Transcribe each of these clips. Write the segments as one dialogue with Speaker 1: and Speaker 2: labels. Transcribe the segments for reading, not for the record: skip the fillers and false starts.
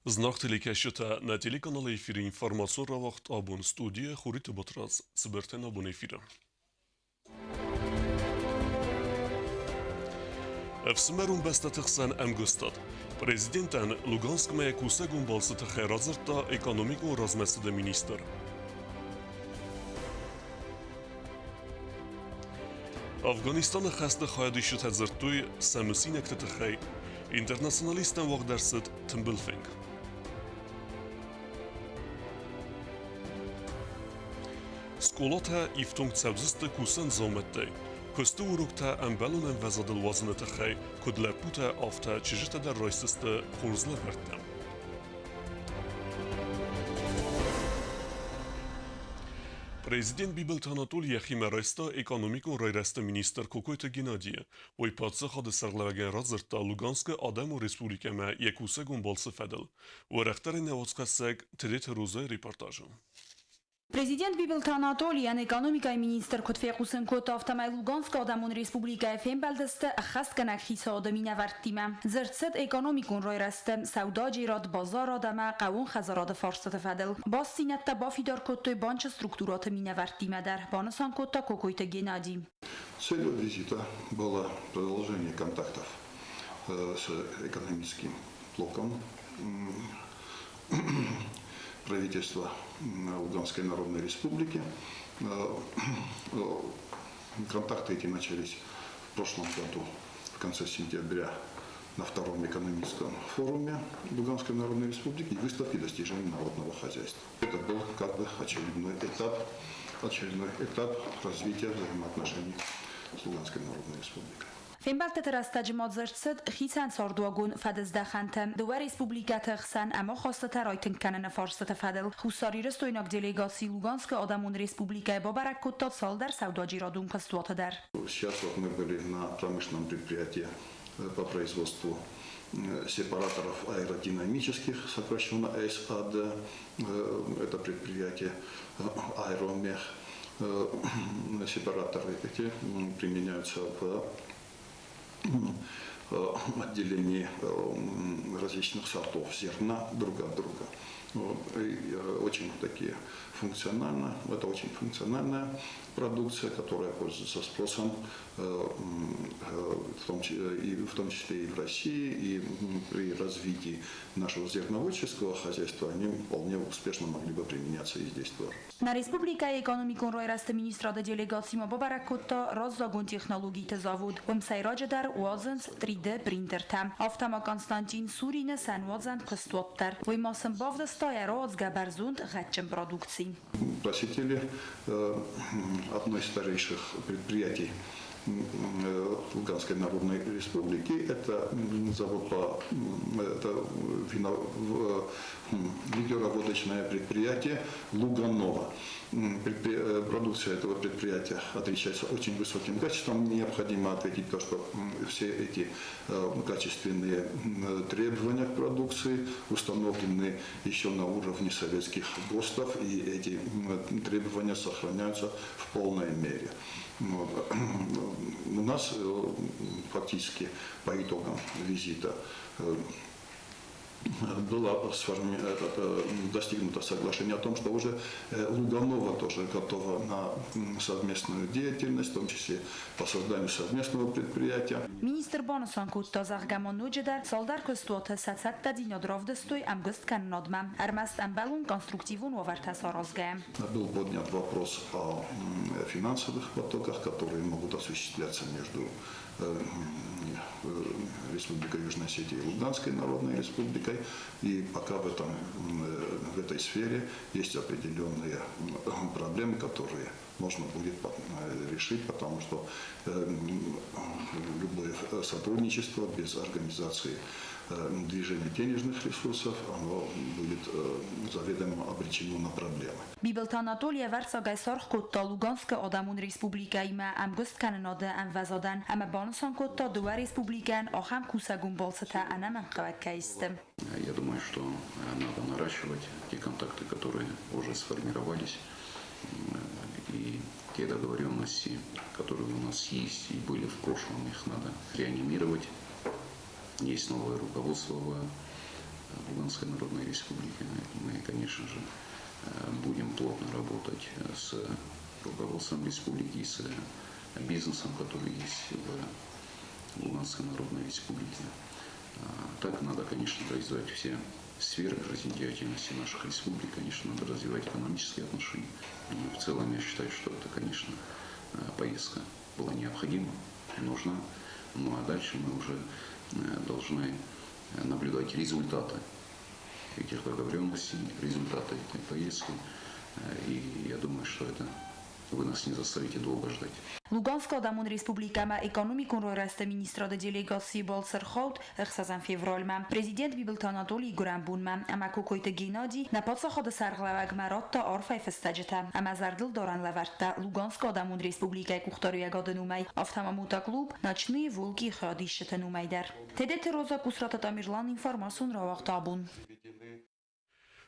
Speaker 1: Знаг телекӕсджытӕ, нӕ телеканалы эфиры информацион рауагъд абон студийӕ Хуриты Батрадз. Цыбыртӕн абон эфиры. Ӕфсымӕрон бӕстӕты хсӕн ӕмгуыстад. Президентӕн Луганскмӕ йӕ кусӕгон балцы тыххӕй радзырдта экономикон размӕцыды министр. Афганистаны хӕсты хайадисджытӕ дзырдтой сӕ мысинӕгты тыххӕй. Интернационалисттӕн уагъд ӕрцыд тымбыл фынг. Скъолатӕ ифтонг цӕудзысты кусӕн дзаумӕттӕй. Куысты уроктӕ ӕмбӕлон ӕмвӕзадыл уадзыны тыххӕй куыд лӕппутӕ, афтӕ чызджытӕ дӕр райсдзысты хорз лӕвӕрттӕ. Президент Бибылты Анатолий йӕхимӕ райста экономикон райрӕзты министр Кокойты Геннадийы. Уый паддзахады сӕргълӕууӕгӕн радзырдта Луганскы Адӕмон Республикӕмӕ йӕ кусӕгон балцы фӕдыл. Уӕрӕхдӕрӕй нӕ уацхӕссӕг Тедеты Розайы репортажы.
Speaker 2: Президент Бибылты Анатолийӕн экономикӕйы министр куыд фехъусын кодта, афтӕмӕй Луганскы Адӕмон Республикӕйы фембӕлдысты ӕххӕстгӕнӕг хицауады минӕвӕрттимӕ. Дзырд цыд экономикон райрӕзты, сӕудӕджерад, базарад ӕмӕ хъӕууон хӕдзарады фарстыты фӕдыл. Бастдзинӕдтӕ бафидар кодтой банчы структурӕты минӕвӕрттимӕ дӕр, банысан кодта Кокойты Геннадий.
Speaker 3: Целью визита было продолжение контактов с экономическим блоком правительства Луганской Народной Республики. Контакты эти начались в прошлом году, в конце сентября, на втором экономическом форуме Луганской Народной Республики и выставке достижений народного хозяйства. Это был как бы очередной этап развития взаимоотношений с Луганской Народной Республикой.
Speaker 2: Фембӕлдтыты рӕстӕджы ма дзырд цыд хицӕн цардуагон фӕдыздӕхӕнты дыууӕ республикӕты хсӕн ӕмахастытӕ райтынг кӕныны фарстыты фӕдыл. Хуссарирыстойнаг делегаци Луганскы Адӕмон Республикӕйы бабӕрӕг кодта цалдӕр сӕудӕджерадон куыстуаты дӕр.
Speaker 3: Сейчас вот мы были на промышленном предприятии по производству сепараторов аэродинамических, сокращенно САД, это предприятие «Аэромех». Сепараторы эти применяются в отделении различных сортов зерна друг от друга. Вот. И очень такие функционально, это очень функциональная продукция, которая пользуется спросом в том числе и в России, и при развитии нашего зерноводческого хозяйства они вполне успешно могли бы применяться и здесь тоже.
Speaker 2: Нӕ республикӕйы экономикон райрӕзты министрады делегаци ма бабӕрӕг кодта раззагон технологиты завод. Уым сӕйраджыдӕр уадзынц 3D принтертӕ. Афтӕ ма Константин Сурины сӕнуадзӕн куыстуат дӕр. Уый ма сын бавдыста йӕ рауадзгӕ бӕрзонд гъӕдджын продукци.
Speaker 3: Посетили одно из старейших предприятий Луганской Народной Республики. Это завод по это вино, ликероводочное предприятие Луганова. Продукция этого предприятия отличается очень высоким качеством. Необходимо отметить то, что все эти качественные требования к продукции установлены еще на уровне советских ГОСТов, и эти требования сохраняются в полной мере. Вот. У нас фактически по итогам визита было достигнуто соглашение о том, что уже Луганова тоже готова на совместную деятельность, в том числе по созданию совместного предприятия.
Speaker 2: Министр банысан кодта, зӕгъгӕ ма ноджыдӕр цалдӕр куыстуаты сӕ цӕттӕдзинад равдыстой ӕмгуысткӕнынадмӕ, ӕрмӕст ӕмбӕлон конструктивон уавӕртӕ саразгӕйӕ.
Speaker 3: Был поднят вопрос о финансовых потоках, которые могут осуществляться между Республикой Южная Осетия и Луганской Народной Республикой. И пока в этой сфере есть определенные проблемы, которые можно будет решить, потому что любое сотрудничество без организации движения денежных ресурсов, оно будет заведомо обречено на проблемы.
Speaker 2: Бибылты Анатолий ӕвӕрццагӕй саргъ кодта Луганскы Адӕмон Республикӕимӕ ӕмгуысткӕнынады ӕмвӕзадӕн ӕмӕ банысан кодта дыууӕ республикӕйӕн ахӕм кусӕгон балцытӕ ӕнӕмӕнгхъӕуӕг кӕй сты.
Speaker 4: Я думаю, что надо наращивать те контакты, которые уже сформировались, и те договоренности, которые у нас есть и были в прошлом, их надо реанимировать. Есть новое руководство в Луганской Народной Республики. Мы, конечно же, будем плотно работать с руководством республики, с бизнесом, который есть в Луганской Народной Республике. Так надо, конечно, развивать все сферы жизнедеятельности наших республик, конечно, надо развивать экономические отношения. Но в целом я считаю, что это, конечно, поездка была необходима, нужна. Ну а дальше мы уже должны наблюдать результаты этих договоренностей, результаты этой поездки. И я думаю, что это вы нас не заставите долго ждать.
Speaker 2: Луганскы Адӕмон Республикӕмӕ экономикон райрӕзты министрады делегацийы балц ӕрхауд ӕхсӕзӕм февралмӕ, Президент Бибылты Анатолийы гуырӕн бонмӕ, ӕмӕ Кокойты Геннади нӕ паддзахады сӕргълӕууӕгмӕ радта арфӕйы фыстӕджытӕ ӕмӕ зӕрдылдарӕн лӕвӕрттӕ Луганскы Адӕмон Республикӕйы къухдариуӕгады номӕй, афтӕ ма мотоклуб Ночные волки-йы хайадисджыты номӕй дӕр. Тедеты Роза, Къусраты Тамерлан, информацион рауагъд Абон.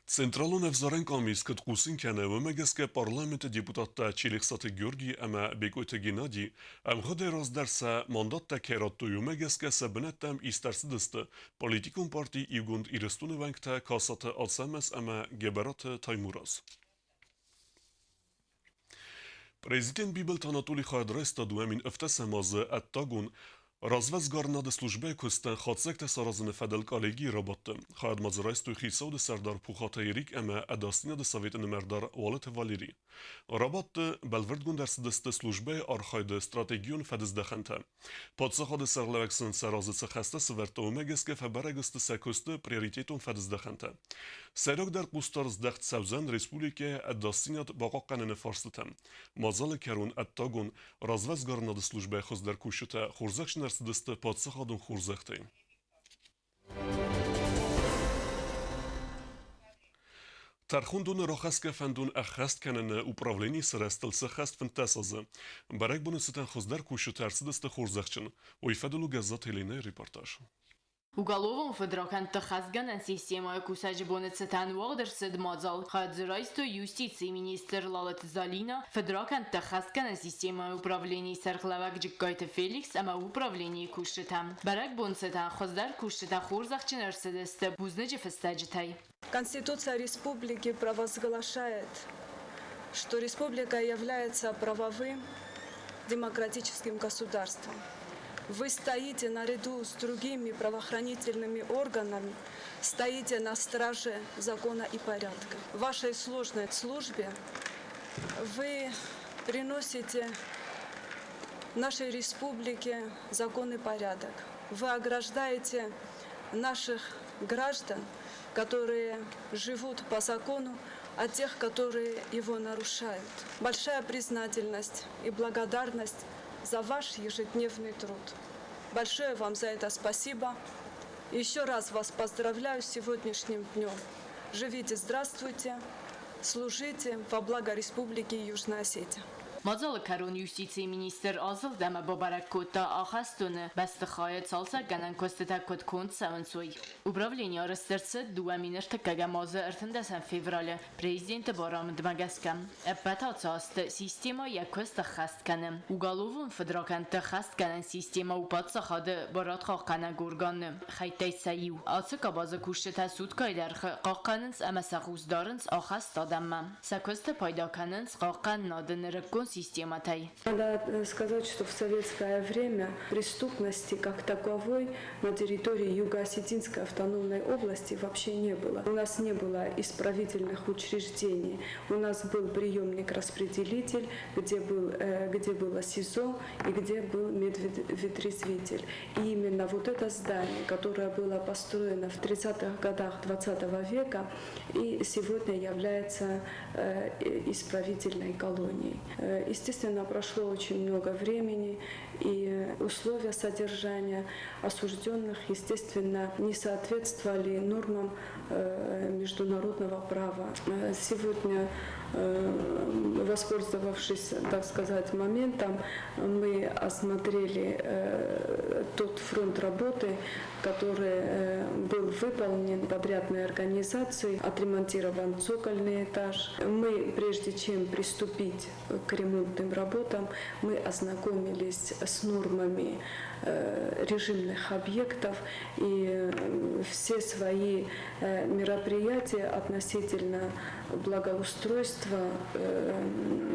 Speaker 1: Централон ӕвзарӕн къамис куыд хъусын кӕны, уымӕ гӕсгӕ парламенты депутаттӕ Челехсаты Георгий ӕмӕ Бекъойты Геннадий ӕмгъуыдӕй раздӕр сӕ мандаттӕ кӕй радтой, уымӕ гӕсгӕ сӕ бынӕттӕм ист ӕрцыдысты политикон парти Иугонд Ирыстоны уӕнгтӕ Касаты Ацӕмӕз ӕмӕ Гӕбӕраты Таймураз. Президент Бибылты Анатолий хайад райста 2017 азы ӕддагон Развӕдсгарынады службӕйы куыстӕн хатдзӕгтӕ саразыны фӕдыл коллегийы рабадты. Хайад ма дзы райстой хицауады сӕрдар Пухаты Эрик ӕмӕ ӕдасдзинады советы нымӕрдар Уалыты Валери. Рабадты бӕлвырдгонд ӕрцыдысты службӕйы архайды стратегион фӕдыздӕхӕнтӕ. Паддзахады сӕргълӕууӕг сын сӕ разы цы хӕстӕ сӕвӕрдта, уымӕ гӕсгӕ фӕбӕрӕг сты сӕ куысты приоритетон фӕдыздӕхӕнтӕ. Сӕйрагдӕр хъусдард здӕхт цӕудзӕн республикӕйы ӕдасдзинад бахъахъхъӕныны фарстытӕм. Мадзалы кӕрон ӕддагон развӕдсгарынады службӕйы хуыздӕр кусджытӕ хорзӕхджын ӕрцыдысты паддзахадон хорзӕхтӕй. Тӕрхондоны рахӕсгӕ фӕндон ӕххӕст кӕныны управленийы сырӕзтыл сӕххӕст 15 азы. Бӕрӕгбоны цытӕн хуыздӕр кусджытӕ ӕрцыдысты хорзӕхджын. Уый фӕдыл у Гӕззаты Еленӕйы репортаж.
Speaker 5: Уголовон фыдракӕндты хӕсгӕнӕн системӕйы кусӕджы боны цытӕн уагъд ӕрцыд мадзал. Хӕдзы райстой юстицийы министр Лалыты Залина, фыдракӕндты хӕсгӕнӕн системӕйы управленийы сӕргълӕууӕг Джыккайты Феликс ӕмӕ управленийы кусджытӕ. Бӕрӕгбон цытӕн хуыздӕр кусджытӕ хорзӕхджын ӕрцыдысты бузныджы фыстӕджытӕй.
Speaker 6: Конституция республики провозглашает, что республика является правовым демократическим государством. Вы стоите наряду с другими правоохранительными органами, стоите на страже закона и порядка. В вашей сложной службе вы приносите нашей республике закон и порядок. Вы ограждаете наших граждан, которые живут по закону, от тех, которые его нарушают. Большая признательность и благодарность за ваш ежедневный труд. Большое вам за это спасибо. Еще раз вас поздравляю с сегодняшним днем. Живите, здравствуйте, служите во благо Республики Южная Осетия.
Speaker 5: Мадзалы кӕрон юстицийы министр азылд ӕмӕ бабӕрӕг кодта ахӕстоны бӕстыхайы цалцӕггӕнӕн куыстытӕ куыд конд цӕуынц, уый. Управлени арӕзт ӕрцыд 2001 азы 13 февралы президенты барамындмӕ гӕсгӕ. Ӕппӕт ацы азты системӕ йӕ куыст ӕххӕст кӕны. Уголовон фыдракӕндты хӕстгӕнӕн системӕ у паддзахады барадхъахъхъӕнӕг органы хӕйттӕй сӕ иу. Ацы къабазы кусджытӕ суткӕйы дӕргъы хъахъхъӕнынц ӕмӕ сӕ хъус дарынц ахӕст адӕммӕ. Сӕ куысты пайда кӕнынц хъахъхъӕнынады нырыккон системӕтӕй.
Speaker 6: Надо сказать, что в советское время преступности как таковой на территории Юго-Осетинской автономной области вообще не было. У нас не было исправительных учреждений. У нас был приемник-распределитель, где было СИЗО и где был медведрезвитель. И именно вот это здание, которое было построено в 30-х годах 20 века и сегодня является исправительной колонией. Естественно, прошло очень много времени, и условия содержания осужденных, естественно, не соответствовали нормам международного права. Сегодня, воспользовавшись, так сказать, моментом, мы осмотрели тот фронт работы, который был выполнен подрядной организацией, отремонтирован цокольный этаж. Мы, прежде чем приступить к ремонту, ремонтным работам. Мы ознакомились с нормами режимных объектов и все свои мероприятия относительно благоустройства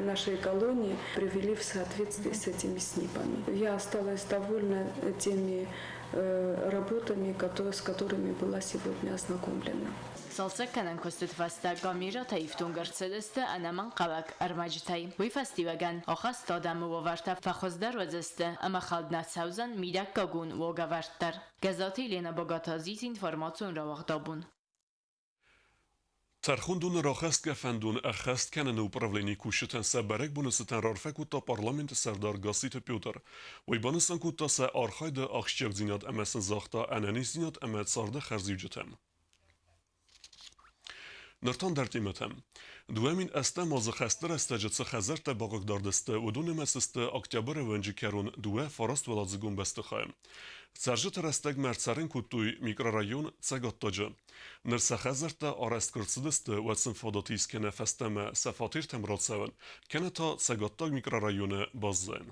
Speaker 6: нашей колонии привели в соответствии с этими СНИПами. Я осталась довольна теми работами, с которыми была сегодня ознакомлена.
Speaker 5: Цалцӕггӕнӕн куыстыты фӕстӕ Гамиратӕ ифтонг ӕрцыдысты ӕнӕмӕнгхъӕуӕг ӕрмӕджытӕй. Уый фӕстиуӕгӕн ахӕст адӕмы уавӕртӕ фӕхуыздӕр уыдзысты ӕмӕ хӕлд нӕ цӕудзӕн мидӕггагон уагӕвӕрд дӕр. Гӕззаты Еленӕ, Багаты Азиз, информацион рауагъд Абон.
Speaker 1: Тӕрхондоны рахӕсгӕ фӕндон ӕххӕст кӕныны управленийы кусджытӕн сӕ бӕрӕгбоны цытӕн раарфӕ кодта парламенты сӕрдар Гасситы Петр. Уый банысан кодта сӕ архайды ахсджиагдзинад ӕмӕ сын загъта ӕнӕниздзинад ӕмӕ царды хӕрзиуджытӕ. Ныр та ӕндӕр темӕтӕм. 2008 азы хӕсты рӕстӕджы цы хӕдзӕрттӕ бахъыгдард сты, уыдонимӕ сысты октябры уӕнджы кӕрон дыууӕ фарастуӕладзыгон бӕстыхайы. Цӕрджыты рӕстӕгмӕ ӕрцӕрын кодтой микрорайон Цӕгаттаджы. Ныр сӕ хӕдзӕрттӕ арӕзт куы рцыдысты, уӕд сын фадат ис кӕнӕ фӕстӕмӕ сӕ фатертӕм рацӕуын, кӕнӕ та Цӕгаттаг микрорайоны баззайын.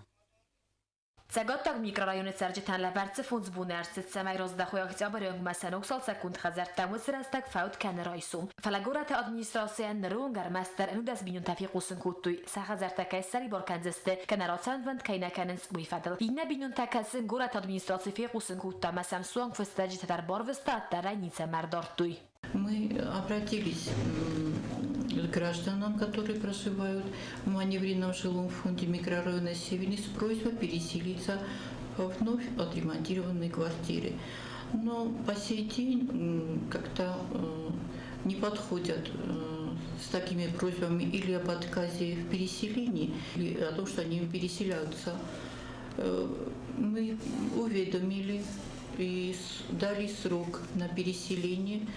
Speaker 2: Цӕгаттаг микрорайоны цӕрджытӕн лӕвӕрд цы фондз боны ӕрцыд, цӕмӕй раздӕхой октябры онгмӕ сӕ ног цалцӕггонд хӕдзӕрттӕм, уыцы рӕстӕг фӕуд кӕны райсом. Фӕлӕ горӕты администрацийӕн ныры онг ӕрмӕстдӕр 11 бинонтӕ фехъусын кодтой, сӕ хӕдзӕрттӕ кӕй ссӕрибар кӕндзысты, кӕнӕ рацӕуынвӕнд кӕй нӕ кӕнынц, уый фӕдыл. Иннӕ бинонтӕ, кӕцы горӕты администраци фехъусын кодта ӕмӕ сӕм суанг фыстӕджытӕ дӕр барвыста, дӕрӕй ницӕмӕ ӕрдардтой.
Speaker 7: Мы обратились к гражданам, которые проживают в маневренном жилом фонде микрорайона Северный, с просьбой переселиться во вновь отремонтированные квартиры. Но по сей день как-то не подходят с такими просьбами или об отказе в переселении, или о том, что они переселяются. Мы уведомили и дали срок на переселение.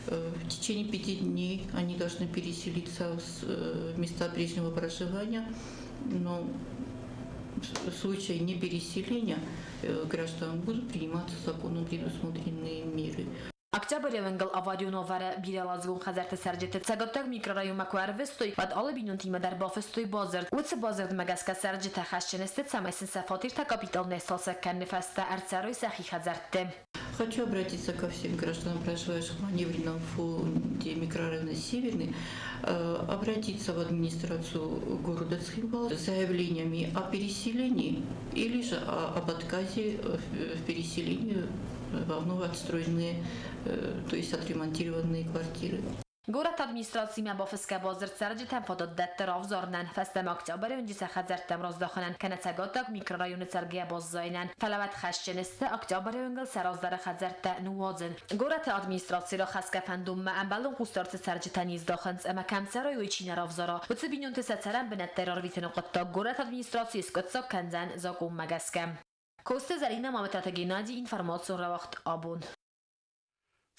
Speaker 7: В течение 5 дней они должны переселиться в места прежнего проживания, но в случае непереселения граждан будут приниматься законом предусмотренные меры.
Speaker 2: Октябры уынгыл аварион уавӕры бирӕуӕладзыгон хӕдзӕртты цӕрджыты Цӕгаттаг микрорайонмӕ куы ӕрвыстой, уӕд алы бинонтимӕ дӕр бафыстой бадзырд. Уыцы бадзырдмӕ гӕсгӕ цӕрджытӕ хӕсджын сты, цӕмӕй сын сӕ фатертӕ капиталонӕй сцалцӕг кӕныны фӕстӕ ӕрцӕрой сӕхи хӕдзӕртты.
Speaker 7: Хочу обратиться ко всем гражданам, проживающих в маневренном фонде микрорайона Северный, обратиться в администрацию города Цхинвал с заявлениями о переселении или же об отказе в переселении во вновь отстроенные, то есть отремонтированные квартиры.
Speaker 2: Горӕты администрацимӕ бафысгӕ бадзырд цӕрджытӕн фадат дӕтты равзарынӕн, фӕстӕмӕ октябры уынджы сӕ хӕдзӕрттӕм раздахынӕн кӕнӕ Цӕгаттаг микрорайоны цӕргӕйӕ баззайынӕн. Фӕлӕ уӕд хӕсджын сты октябры уынгыл сӕ раздӕры хӕдзӕрттӕ ныууадзын. Горӕты администрацийы рахӕсгӕ фӕндонмӕ ӕмбӕлон хъусдарды цӕрджытӕ не здахынц ӕмӕ кӕм цӕрой, уый чи нӕ равзара, уыцы бинонты сӕ цӕрӕн бынӕттӕй рарвитыны хъуыддаг горӕты администрацийы скъуыддзаг кӕндзӕн закъонмӕ гӕсгӕ. Коцты Зӕринӕ, Мамытаты Геннадий, информацион рауагъд Абон.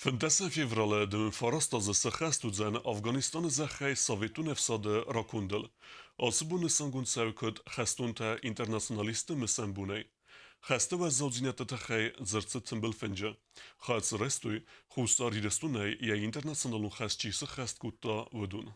Speaker 1: 15 февралы 29 азы сыххӕст уыдзӕн Афганистаны зӕххӕй Советон ӕфсады ракондыл. Ацы бон нысангонд цӕуы куыд хӕстонтӕ-интернационалистты мысӕн бонӕй. Хӕсты уӕззаудзинӕдты тыххӕй дзырд цыд тымбыл фынджы. Хӕц райстой, Хуссар Ирыстонӕй йӕ интернационалон хӕс чи сыххӕст кодта, уыдон.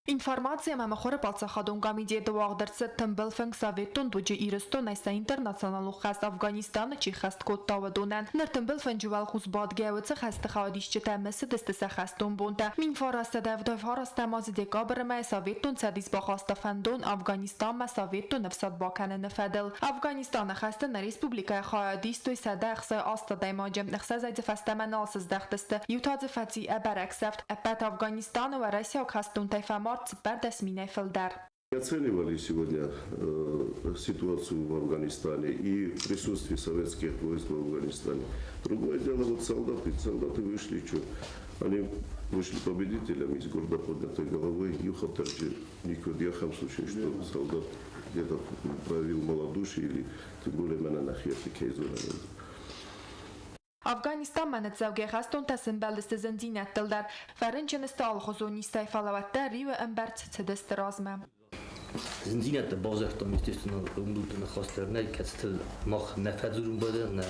Speaker 8: Информаци ӕмӕ мыхуыры паддзахадон комитеты уагъд ӕрцыд тымбыл фынг Советон дуджы Ирыстонӕй сӕ интернационалон хӕст Афганистаны чи хӕст кодта, уыдонӕн. Ныр тымбыл фынджы уӕлхъус бадгӕ уыцы хӕсты хайадисджытӕ мысыдысты сӕ хӕстон бонтӕ. 1979 азы декабры мӕйы Советон Цӕдис бахаста фӕндон Афганистанмӕ Советон ӕфсад бакӕныны фӕдыл. Афганистаны хӕсты нӕ республикӕйы хайад истой 168 адӕймаджы, ӕхсӕзӕй дзы фӕстӕмӕ нал сыздӕхтысты, иу та дзы фӕци ӕбӕрӕг сӕфт. Ӕппӕт Афганистаны уӕрӕсейаг хӕстонтӕй фӕмард 14 000-ӕй фылдӕр.
Speaker 9: Оценивали сегодня ситуацию в Афганистане и присутствие советских войск в Афганистане. Другое дело, вот солдаты, солдаты вышли, что они вышли победителями с гордо поднятой головой. Юха также никуда случае, что солдат где-то проявил малодушие или тем более меня на
Speaker 8: Афганистанмӕ ныццӕугӕ хӕстонтӕ сӕмбӕлдысты зындзинӕдтыл дӕр. Фӕрынчын сты алыхуызон низтӕй, фӕлӕ уӕддӕр риуы ӕмбӕрц цыдысты размӕ.
Speaker 10: Зындзинӕдтӕ бавзӕрстам, естественно, ӕмбылды ныхас дӕр нӕй, кӕцытыл мах нӕ фӕдзурын бадӕн, нӕ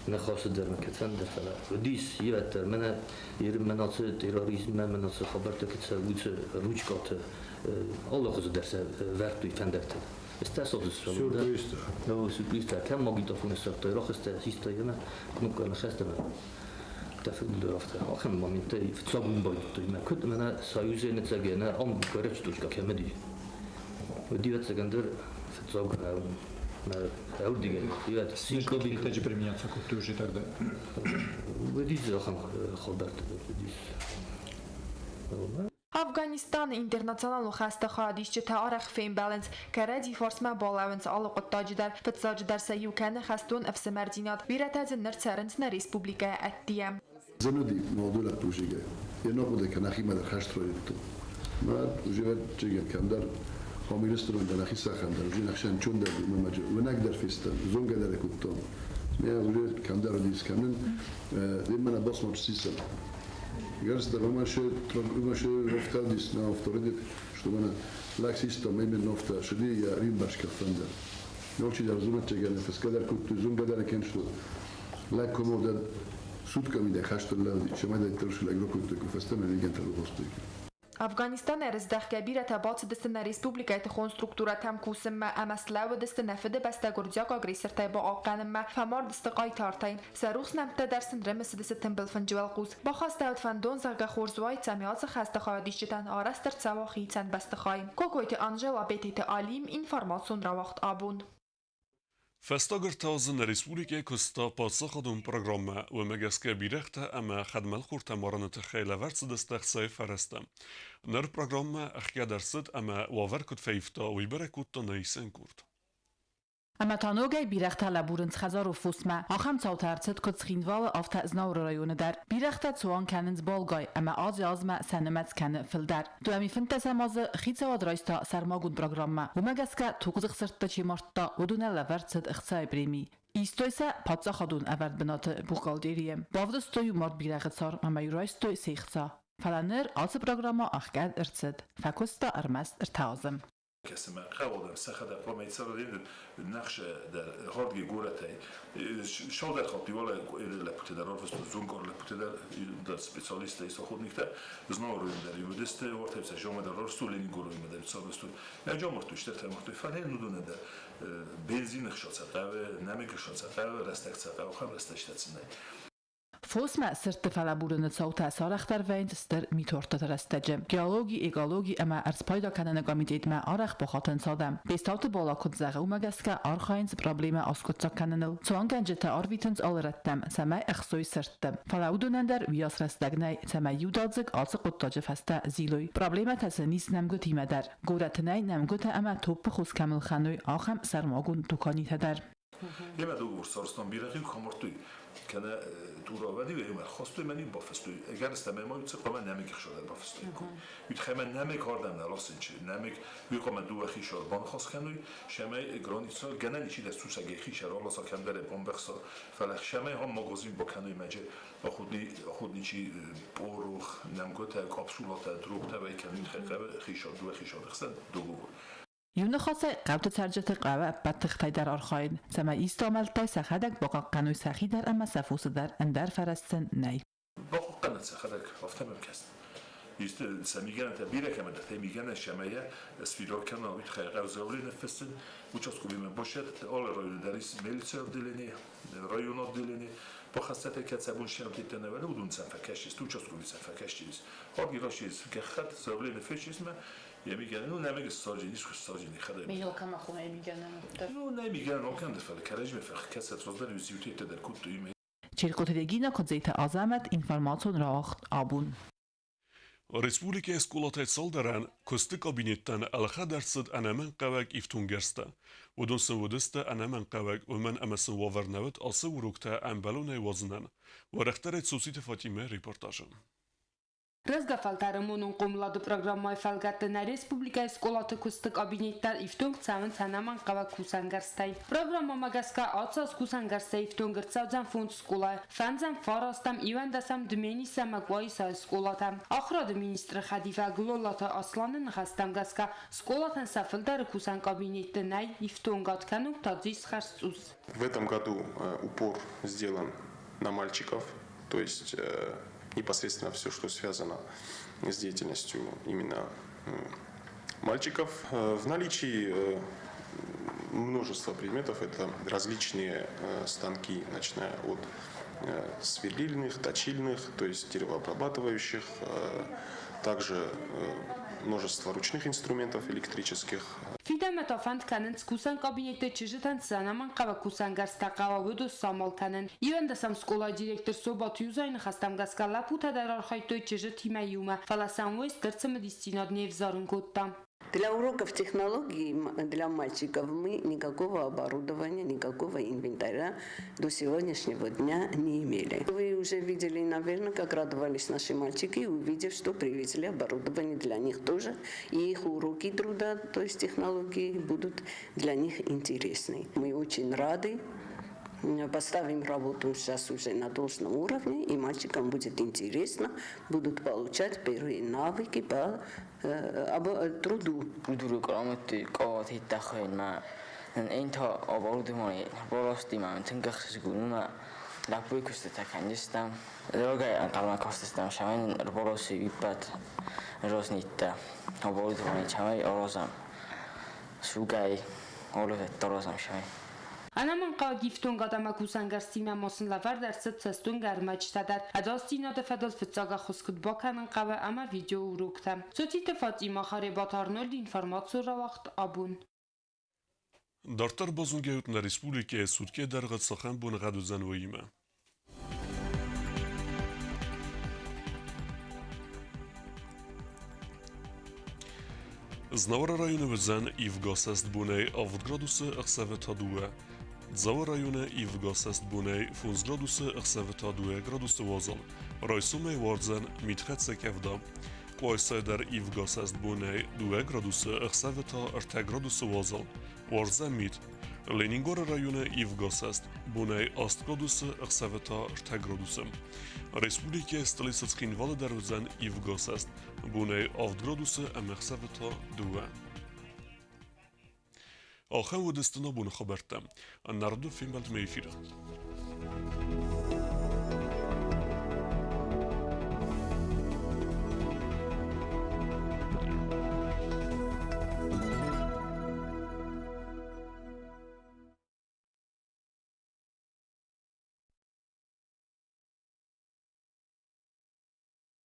Speaker 10: Ныхасы дӕр ма кӕд-фӕндӕр, фӕлӕ уыдис ирӕттӕ, мӕнӕ мӕнӕ ацы терроризммӕ, мӕнӕ ацы хабӕрттӕ куыд цӕуы, уыцы ручкӕты алы хуызы дӕр сӕ вӕрдтой фӕндӕгтыл. Стӕ
Speaker 9: Сюрпризтӕ.
Speaker 10: Сюрпризтӕ. Кӕм магнитофоны ссардтой, рӕхыстӕ систой ӕмӕ кнопкӕ ныхӕстӕ ӕмӕ дӕ афтӕ ахӕм моменттӕй фыццаг уым байдыдтой. Мӕ куыд мӕнӕ Союзӕй ныццӕгӕ нӕ ам горячий точка кӕм уыди. Уыди ӕцӕгӕндӕр фыццаг
Speaker 11: Смешно применяться кодтой уже тогда.
Speaker 10: Уыдис ахӕм хабӕрттӕ уыдис.
Speaker 8: Афганистаны интернационалон хӕсты хайадисджытӕ арӕх фембӕлынц, кӕрӕдзи фарсмӕ балӕууынц алы хъуыддаджы дӕр. Фыццаджыдӕр сӕ иу кӕны хӕстон ӕфсымӕрдзинад. Бирӕтӕ дзы ныр цӕрынц нӕ республикӕйы ӕддейӕ.
Speaker 12: Зӕнӕди молодой лӕппу зегӕ. Е ногъудӕ кӕнӕ химӕдӕр хӕст райдӕдта. Ма уже чегӕн кӕмдӕр хомилистрон дӕр нӕхи сахӕндӕр, уже нӕхсӕн чондӕр мамаджы уынагдӕр фестӕн, зонгӕ дӕр кодтон. Ме уже кӕмдӕр уыдис кӕмын, мӕнӕ басмач сисӕн. Гэрстер, имаше офтадис на авторитет, что мӕнӕ лӕг систам именно офта шиди я римбашка фендер. Ночи разумет чегӕн, фескадер кодтой, зонгӕ дӕр кен, что лӕг комодӕр сутками де хӕстон лӕуди, чемӕдӕй тырсы лӕг ракодтой, куы фӕстӕмӕ легендтӕ рухостой.
Speaker 8: Афганистанӕй рыздӕхгӕ бирӕтӕ бацыдысты нӕ республикӕйы тыхон структурӕтӕм кусынмӕ ӕмӕ слӕууыдысты нӕ фыдыбӕстӕ гуырдзиаг агрессортӕй бахъахъхъӕнынмӕ, фӕмард сты хъайтартӕй. Сӕ рухс нӕмттӕ дӕр сын рымысыдысты тымбыл фынджы уӕлхъус. Бахастӕуыд фӕндон, зӕгъгӕ, хорз уаид, цӕмӕй ацы хӕсты хайадисджытӕн арӕзт ӕрцӕуа хицӕн бӕстыхай. Кокойты Анжела, Бететы Алим, информацион рауагъд Абон.
Speaker 1: Фӕстаг 3 азы нӕ республикӕйы куыста паддзахадон программӕ, уымӕ гӕсгӕ бирӕгътӕ ӕмӕ хӕдмӕлхортӕ марыны тыххӕй лӕвӕрд цыдысты ӕхцайы фӕрӕзтӕ. Ныр программӕ ӕхгӕд ӕрцыд ӕмӕ уавӕр куыд фӕивта, уый бӕрӕг кодта нӕ исӕн къорд.
Speaker 13: Ӕмӕ та ногӕй бирӕгътӕ лӕбурынц хӕдзары фосмӕ. Ахӕм цаутӕ ӕрцыд куыд Цхинвалы, афтӕ Знауыры районы дӕр. Бирӕгътӕ цуан кӕнынц балгай ӕмӕ азӕй-азмӕ сӕ нымӕц кӕны фылдӕр. 2015 азы хицауад райста сӕрмагонд программӕ. Уымӕ гӕсгӕ тугдзых сырдты чи мардта, уыдонӕн лӕвӕрд цыд ӕхцайы преми. Истой сӕ паддзахадон ӕвӕрд бынаты бухгалтерийы. Бавдыстой мард бирӕгъы царм ӕмӕ-иу райстой се хца. Фӕлӕ ныр ацы программӕ ӕхгӕд ӕрцыд. Фӕкуыста ӕрмӕст 3 азы.
Speaker 14: Кӕсымӕ хъӕуӕдӕн сӕхӕдӕг хъуамӕ цӕрӕн нӕхсӕ дӕр гъордги горӕтӕй. Шалдӕр хатти уалӕ лӕппутӕ дӕр арвыстой, дзунгар лӕппутӕ дӕр, дӕр специалисттӕ, исоходниктӕ, Знауыры дӕр уыдысты, уартӕ Жомӕ дӕр арвыстой, Ленингоры дӕр царвыстой. Ӕджамартой, стӕртӕ мартой, фӕлӕ уыдоны дӕр бензин хсӕ хъӕуы, нӕмыг хсӕ хъӕуы, рӕстӕг цӕ хъӕуы, хӕм рӕстӕджытӕ сын нӕй.
Speaker 13: Фосмӕ сырдты фӕлӕбурыны цаутӕ сарӕхдӕр вӕййынц стыр митуардтыты рӕстӕджы. Геологи, экологи ӕмӕ ӕрдзпайда кӕныны комитетмӕ арӕх бахатынц адӕм. Бестауты Бала куыд зӕгъы, уымӕ гӕсгӕ архайынц проблемӕ аскъуыддзаг кӕныныл. Цуангӕнджытӕ арвитынц алы рӕттӕм, цӕмӕй ӕхсой сырдты. Фӕлӕ уыдонӕн дӕр уыйас рӕстӕг нӕй, цӕмӕй иудадзыг ацы хъуыддаджы фӕстӕ зилой. Проблемӕтӕ сын ис нӕмгуытимӕ дӕр. Горӕты нӕй нӕмгуытӕ ӕмӕ топпы хос кӕм ӕлхӕной, ахӕм сӕрмагонд дуканитӕ дӕр.
Speaker 14: Еме договор сарстан бирӕгъи комортой, кӕнӕ туравӕди еме хостой мӕни бафыстой. Ӕгӕрыстӕмӕй ма уыцы хъуамӕ нӕмыг ӕхсадӕр бафыстой. Уый тыххӕй нӕмыг ардӕм нӕ ласынчы. Нӕмыг уый хъуамӕ дыууӕ хисар баныхас кӕной, сӕмӕй граница гӕнӕн ис дӕр сусӕгӕй хисар аласа кӕмдӕр бамбӕхса, фӕлӕ сӕмӕй ам магазин бакӕной мӕджы охотничий порох, нӕмгуытӕ, капсулатӕ, дробтӕ вӕй кӕнын хисар, дыууӕ хисары хсӕн договор.
Speaker 13: Иу ныхасӕй, хъӕуты цӕрджыты хъӕуы ӕппӕт тыхтӕй дӕр архайын, цӕмӕй исты амӕлттӕй сӕхӕдӕг бахъахъхъӕной сӕхи дӕр ӕмӕ сӕ фосы дӕр, ӕндӕр фӕрӕз сын нӕй.
Speaker 14: Бахъахъхъӕнӕд сӕхӕдӕг, афтӕ мӕм кӕсы. Исты сӕ мигӕнӕнтӕ бирӕ кӕмӕдӕртӕй мигӕнӕн сӕмӕйӕ сфидар кӕна, уый тыххӕй хъӕудзӕули ныффыссын. Участковыймӕ басӕтт, алы районы дӕр ис милицийы отделени, районы отделени. Бахӕссӕтӕй кӕд сӕ бон сӕмтиттӕ нӕ вӕлы, уыдон сӕм фӕкӕсис, участковый сӕм фӕкӕсис. Хатги расис гӕххӕтт, заявление фесисмӕ, ну, нӕмыг ссарджын, искуы ссарджын хӕдӕг.
Speaker 5: Мигӕлкӕмӕ хомӕ мигӕнӕн.
Speaker 14: Ну, нӕ мигӕнӕн алкӕм дӕр, фӕлӕ кӕрӕдзимӕ фӕхӕццӕ раздӕр зиутӕ дӕр кодтой.
Speaker 13: Черкоты Регина, Кодзейты Азӕмӕт, информацион рауагъд Абон.
Speaker 1: Республикӕйы скъолатӕй цалдӕрӕн куысты кабинеттӕн ӕлхӕд ӕрцыд ӕнӕмӕнгхъӕуӕг ифтонггӕрзтӕ. Уыдон сын уыдысты ӕнӕмӕнгхъӕуӕг, уымӕн ӕмӕ сын уавӕр нӕ уыд ацы уроктӕ ӕмбӕлонӕй уадзынӕн. Уӕрӕхдӕрӕй Цоциты Фатимӕ репортажы.
Speaker 15: Рӕзгӕ фӕлтӕры монон хъомылады программӕйы фӕлгӕтты нӕ республикӕйы скъолаты куысты кабинеттӕ ифтонг цӕуынц ӕнӕмӕнгхъӕуӕг кусӕнгӕрзтӕй. Программӕмӕ гӕсгӕ ацы аз кусӕнгӕрзтӕй ифтонг ӕрцӕудзӕн фондз скъолайы, фӕндзӕм, фарастӕм, иуӕндӕсӕм, Дменисы ӕмӕ Къуаисайы скъолатӕ. Ахуырады министры хӕдивӕг Лолаты Асланы ныхӕстӕм гӕсгӕ, скъолатӕн сӕ фылдӕры кусӕн кабинетты нӕй ифтонгад, кӕнон та дзы ис хӕрзцъус.
Speaker 16: В этом году упор сделан на мальчиков, то есть непосредственно все, что связано с деятельностью именно мальчиков. В наличии множество предметов. Это различные станки, начиная от сверлильных, точильных, то есть деревообрабатывающих, также множество ручных инструментов электрических.
Speaker 15: Фидӕнмӕ та фӕнд кӕнынц кусӕн кабинетты чызджытӕн цы ӕнӕмӕнгхъӕуӕг кусӕнгӕрзтӕ хъӕуа, уыдон самал кӕнын. Иуӕндӕсӕм скъолайы директор Собаты Юзайы ныхӕстӕм гӕсгӕ лӕппутӕ дӕр архайдтой чызджытимӕ иумӕ, фӕлӕ сӕм уый стыр цымыдисдзинад не взарын кодта.
Speaker 17: Для уроков технологии для мальчиков мы никакого оборудования, никакого инвентаря до сегодняшнего дня не имели. Вы уже видели, наверное, как радовались наши мальчики, увидев, что привезли оборудование для них тоже. И их уроки труда, то есть технологии, будут для них интересны. Мы очень рады. Поставим работу сейчас уже на должном уровне, и мальчикам будет интересно, будут получать первые навыки по труду.
Speaker 18: Kultuurikoraameti kaotittakhina enta оборудование borostima тынгэхсгунуна лаппуйкустата канистам рога қалмакостастам шамайн бороси иппат роснитта оборудование чамай орозам сугай оловет торозам шамай.
Speaker 15: Ӕнӕмӕнгхъӕуӕг ифтонгад ӕмӕ кусӕнгӕрзтимӕ ма сын лӕвӕрд ӕрцыд цӕстуынгӕ ӕрмӕджытӕ дӕр. Ӕдасдзинады фӕдыл фыццаг ӕххуыс куыд бакӕнын хъӕуы ӕмӕ видеоуроктӕ. Цоциты Фатимӕ, Харебаты Арнольд, информацион рауагъд «Абон».
Speaker 1: Дарддӕр базонгӕ нӕ республикӕйы суткӕйы дӕргъы цахӕм боныгъӕд уыдзӕн, уыимӕ. Знауыры районы уыдзӕн ивгӕ цӕстбонӕй 7 градусы, ӕхсӕвы та дыууӕ. Дзауы районы ивгӕ цӕстбонӕй 5 градусы, ӕхсӕвы та 2 градусы уазал. Райсомӕй уардзӕн митхӕццӕ къӕвда. Къуайсайы дӕр ивгӕ цӕстбонӕй 2 градусы, ӕхсӕвы та 3 градусы уазал. Уардзӕн мит. Ленингоры районы ивгӕ цӕст бонӕй 8 градусы, ӕхсӕвы та 3 градусы. Республикӕйы столицӕ Цхинвалы дӕр уыдзӕн ивгӕ цӕст бонӕй 7 градусы ӕмӕ ӕхсӕвы та 2. Ахӕм уыдысты нӕ боны хабӕрттӕ. Нарды фембӕлдмӕ эфиры.